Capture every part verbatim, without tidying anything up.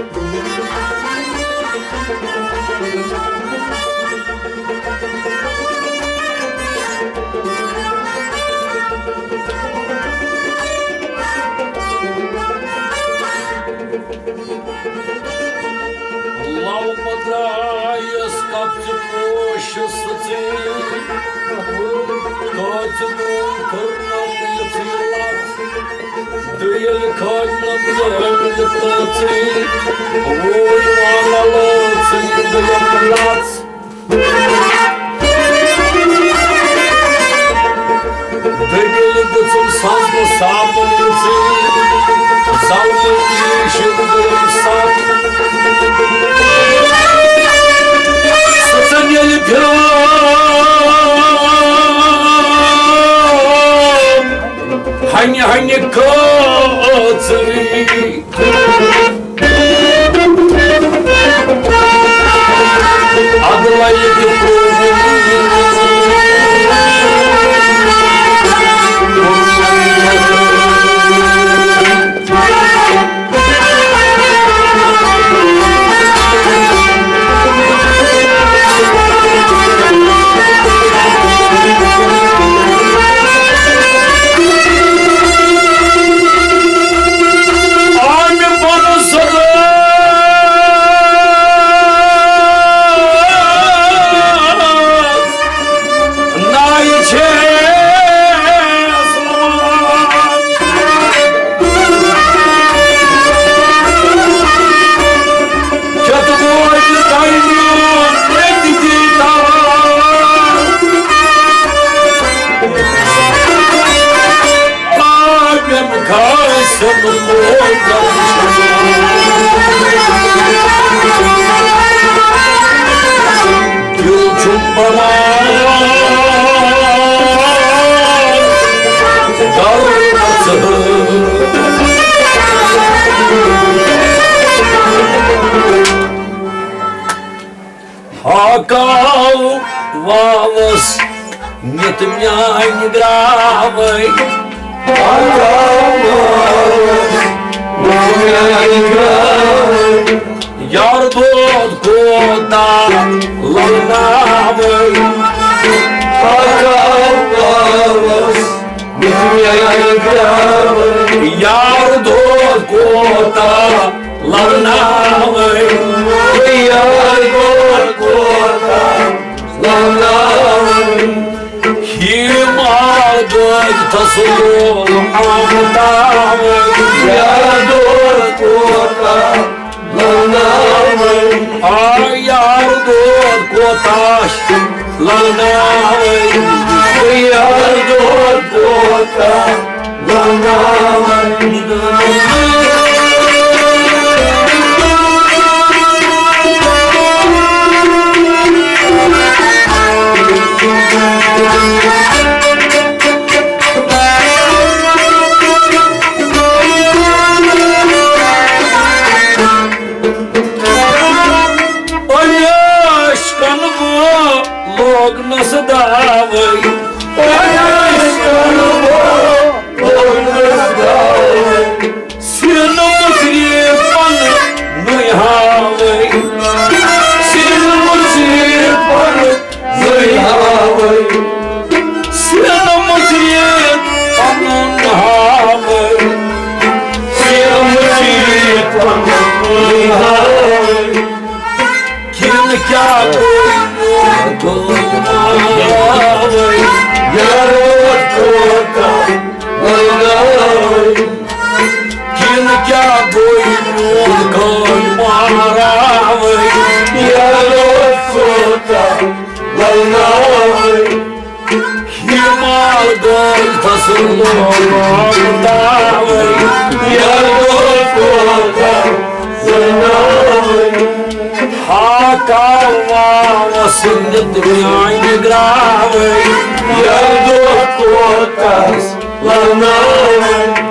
Love پَتہٕ درٛایَس کَپچہِ پوشہِ سٕژٕے، کٲژِ دوٗن کٔرنَم یِژٕے لَژھ۔ تہٕ ییٚلہِ کھٲجنَم زٲوِج تٲژٕے، ووٗ یِوان لٲژٕے دوٚیِم لَژھ۔ دٔبِلہِ دِژٕم سَزنہٕ صابن یِژٕے، زَلمہٕ پیٖشہِ دِژٕم سَتھ۔ سٕژن ییٚلہِ پھِرٲو ہَنہِ ہَنہِ کٲژٕے۔ ہاکاو واوس نِتھ میانہِ گراوے۔ ہاکاو واوس نِتھ میانہِ گراوے۔ یار دود کوتاہ لگناوے۔ ہاکاو واوس نِتھ میانہِ گراوے۔ یار دود کوتاہ لگناوے۔ یار دود کوتاہ لگناوے۔ ہی مال دود تسلو آمتاوے۔ یار دود کوتاہ لگناوے۔ آ یار دود کوتاہ لگناوے۔ یار دود کوتاہ لگناوے۔ عشقن بہٕ لوگنس داوے۔ عشقن بہٕ لوگنس داوے۔ سینہٕ مُژرِ پنہٕ نُے ہاوے۔ سینہٕ مُژرِ پنہٕ نُے ہاوے۔ سینہٕ مُژرِ پنہٕ نُے ہاوے۔ سینہٕ مُژرِ پنہٕ نُے ہاوے۔ کِنہٕ کیٛاہ گوٚو میون دُل ماوے؟ یارو کوتاہ لگاوے۔ کِنہٕ کیٛاہ گوٚو میون کٲم ماراوے؟ یارو کوتاہ لگاوے۔ ہمال گوٚو فصل لوگ داوے۔ یارو کوتاہ لگاوے۔ ہاکاو واوس نِتھ میانہِ گراوے۔ یار دود کوتاہ لگاوے۔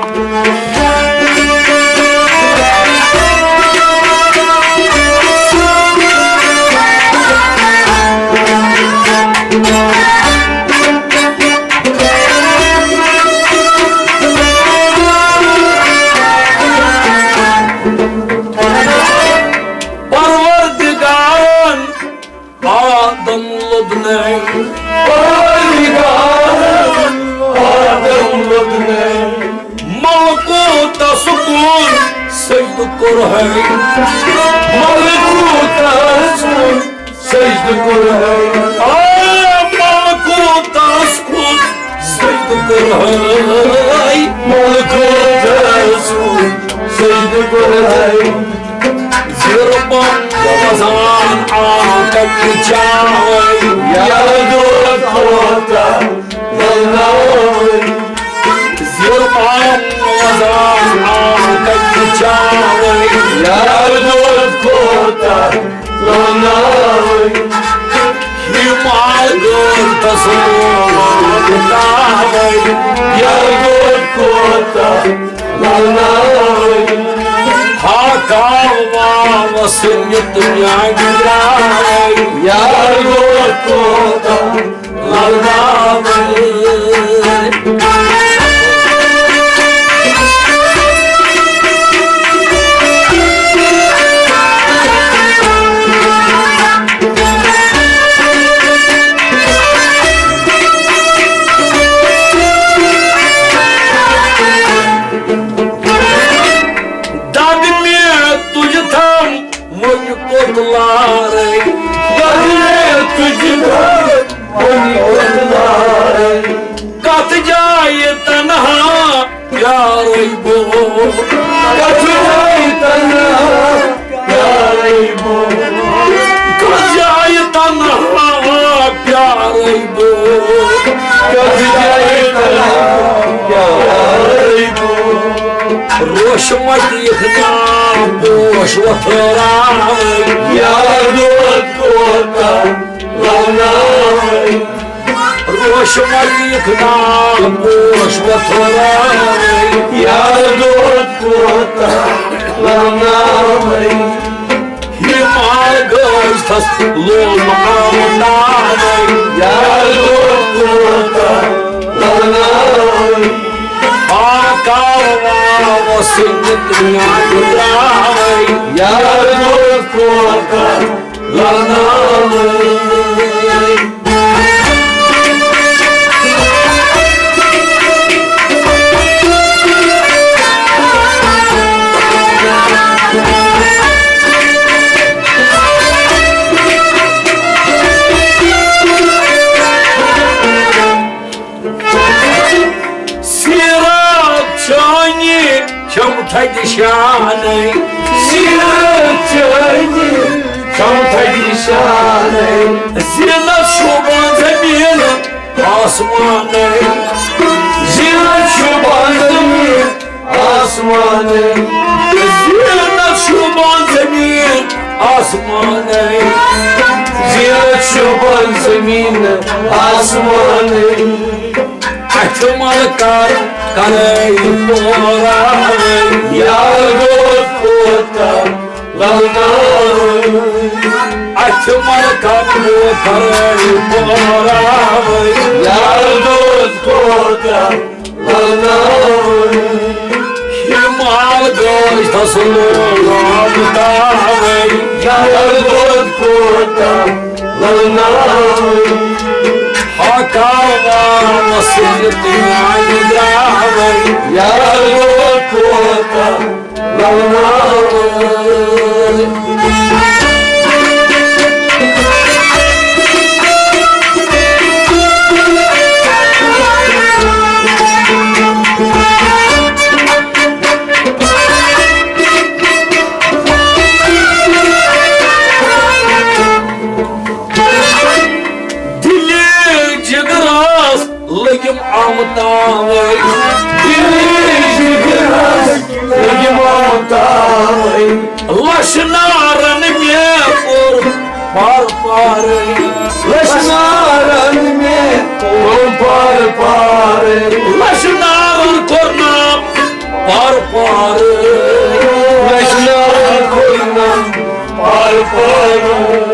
پروردگار آدم لوٚدنَے۔ ملکوتس کُن سجدٕ کوٚرہَے۔ ملکوتس کُن سجدٕ کوٚرہَے۔ آ، ملکوتس کُن سجدٕ کوٚرہَے۔ ملکوتس کُن سجدٕ کوٚرہَے۔ زیرٕ بۄن وزان آو کتہِ چاوے۔ یار دود کوتاہ للناوے۔ زیرٕ بۄن وزان آو کتہِ چاوے۔ یار دود کوتاہ للناوے۔ ہمال گوٚو تسلوم تاوے۔ یار دود کوتاہ للناوے۔ ہاکاو واوس نِتھ میانہِ درٛاوے۔ یار دود کوتاہ للناوے۔ دگ مےٚ تُجہِ تھم وۄنۍ کوٚت لارے۔ دگ مےٚ تُجہِ تھم وۄنۍ کوٚت لارے۔ کتھ جایہِ تنہا پیارے بہٕ۔ کتھ جایہِ تنہا پیارے بہٕ۔ کتھ جایہِ تنہا پیارے بہٕ۔ کتھ جایہِ تنہا پیارے بہٕ۔ روش مٹیکھ ناو پوش وۄتھراوے۔ یار دود کوتاہ للناوے۔ روش مٹیکھ ناو پوش وۄتھراوے۔ یار دود کوتاہ للناوے۔ ہمال گٔژھتس لوم آمتاوے۔ یار دود کوتاہ للناوے۔ آکاو واوس نِتھ میانہِ درٛاوے۔ یار دود کوتاہ للناوے۔ سیرت چٲنی چھم تھدِ شانَے۔ سیرت چٲنی چھم تھدِ شانَے۔ زینت شوبان زمین آسمانَے۔ زینت شوبان زمین آسمانَے۔ زینت شوبان زمین آسمانَے۔ زینت شوبان زمین آسمانَے۔ اَتھٕ مَل کر کرے پوراوے۔ یار دود کوتاہ للناوے۔ اَتھٕ مَل کر کرے پوراوے۔ یار دود کوتاہ للناوے۔ ہمال گٔژھتس لوم آمتاوے۔ یار دود کوتاہ للناوے۔ ہاکاو واوس نِتھ میانہِ درٛاوے۔ یار دود کوتاہ للناوے۔ دِلہِ جگرس لٔگِم آمتاوے۔ دِلہِ جگرس لٔگِم آمتاوے۔ لچھ نارن مےٚ کوٚر پار پارے۔ لچھ نارن مےٚ کوٚر پار پارے۔ لچھ نارن کوٚر نام پار پارے۔ لچھ نارن کوٚر نام پار پارے۔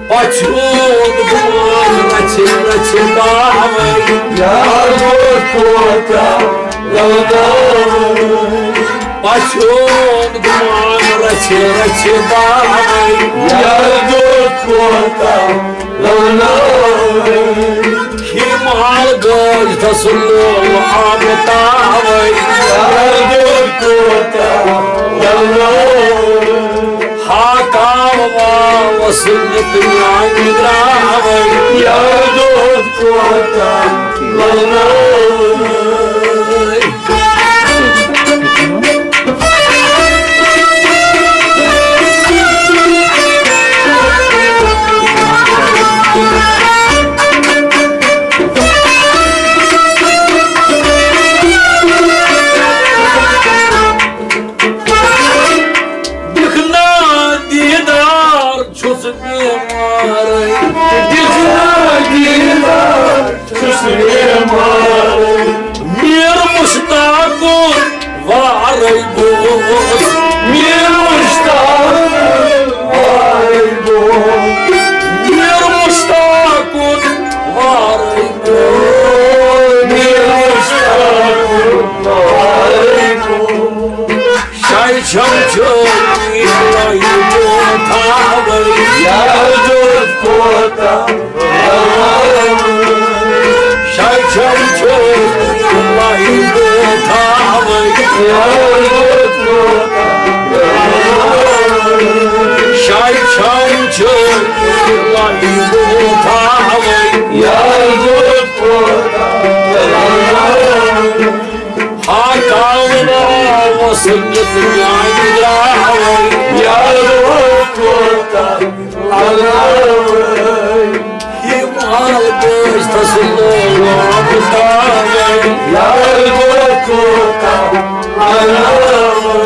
پَژھیوٗن گُمان رَژھِ رَژھِ پاوَے۔ یار دود کوتاہ لَلناوَے۔ پَژھیوٗن گُمان رچھِ رچھِ باوے، یار دوست کوتاہ لوناوے۔ ہی مال گاج دسُن لول آمتاوے، یار دوست کوتاہ لوناوے۔ ہاکاو واو سنت میانہِ گراوے، یار دوست کوتاہ لوناوے۔ دِکھنا دیٖدار چھُس بیمارے، دِکھنا دیٖدار چھُس بیمارے۔ میر مشتاقُن وارے گوس، میر مشتاقُن وارے گوس، میر مشتاقُن وارے گوس، میر مشتاقُن وارے گوس۔ شاید چھم چھٲنی لایہِ تھاوٕنۍ، یار دوست کوتاہ۔ شاید چھم چھٲنی لایہِ تھاوٕنۍ، یار دوست کوتاہ۔ شاید چھم چھٲنی لایہِ تھاوٕنۍ، یار دوست کوتاہ۔ ہاکاونا وسنت میانہِ گراوے، یار دوست کوتاہ لگاوے۔ یہِ مال گوٚژھ تسُنٛد لوگ تاوے، یار دوست کوتاہ لگاوے۔